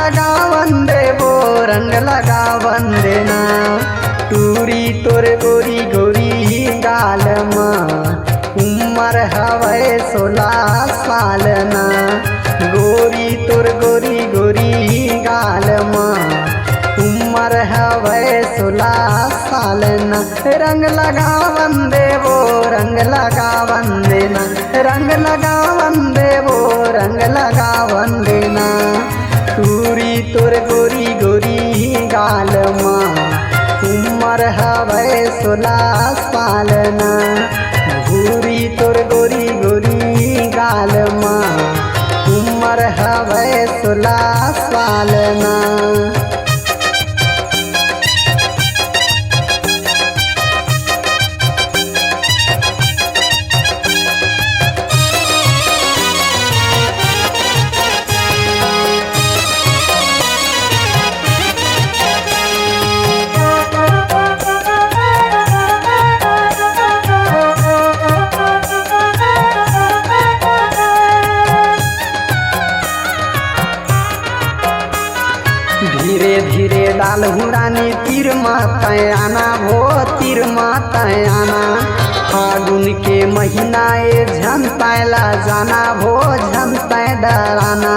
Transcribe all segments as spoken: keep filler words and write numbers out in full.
लगावन देबो, रंग लगावन देना। टूरी तोर गोरी गोरी गाल मा, उम्मर हवय सोला साल ना। गोरी तोर गोरी गोरी गाल मा, उम्मर हवय सोला साल ना। रंग लगावन देबो, रंग लगावन देना। रंग लगावन देबो, रंग लगावन देना। टूरी तोर गोरी गोरी गाल मा, उम्मर हवय सोला साल ना। भूरी तोर गोरी गोरी गाल मा, उम्मर हवय सोला साल ना। धीरे धीरे डालहु रानी तीर मा तैं आना भो, तीर मा तैं आना। फागुन के महीना ए झन तैं ला जाना भो, झन तैं डराना।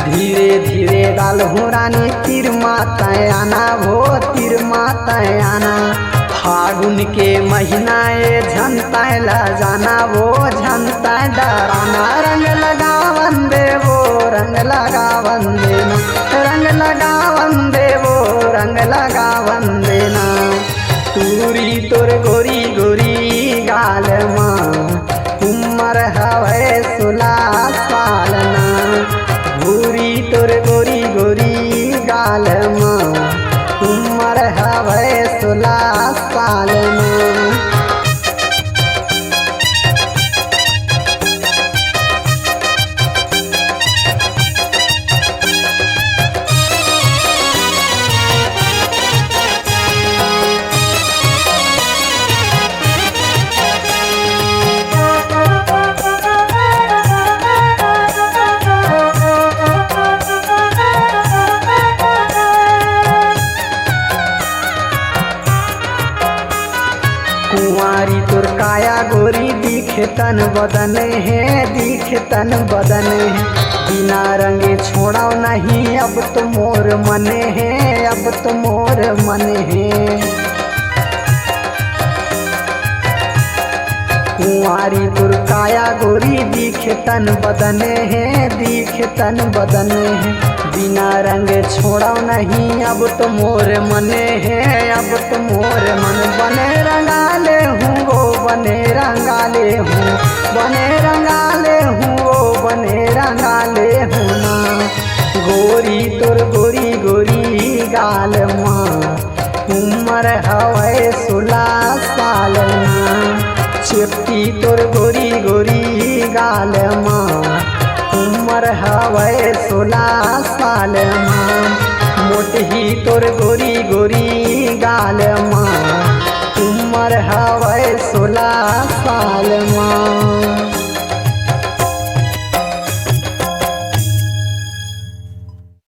धीरे धीरे डालहु रानी तीर मा तैं आना भो, तीर मा तैं आना। फागुन के महीना ए झन तैं ला जाना भो, झन तैं डराना। रंग लगावन देबो, रंग लगावन देना। रंग लगावन देबो, रंग लगावन देना। टूरी तोर गोरी गोरी गाल मा, उम्मर हवय सोला साल ना। भूरी तोर गोरी गोरी गाल मा, उम्मर हवय सोला साल ना। कुंवारी तोर काया गोरी दिखे तन बदन हे, दिखे तन बदन हे। बिना रंगे छोड़व नहीं अब तो मोर मन हे, अब तो मोर मन हे। कुंवारी तोर काया गोरी दिखे तन बदन हे, दिखे तन बदन हे। बिना रंग छोड़व नहीं अब तो मोर मन हे, अब तो मोर मन। बने रंगा ले हूँ वो, बने रंगा ले हूँ, बने रंगा ले हूँ वो, बने रंगा ले हूँ ना। गोरी तोर गोरी गोरी गाल मा, उम्मर हवय सोला साल ना। चेपटी तोर गोरी गोरी गाल मा, उम्मर हवय सोला साल मा। मोटही तोर गोरी गोरी गाल मा, उम्मर हवय सोला साल मा।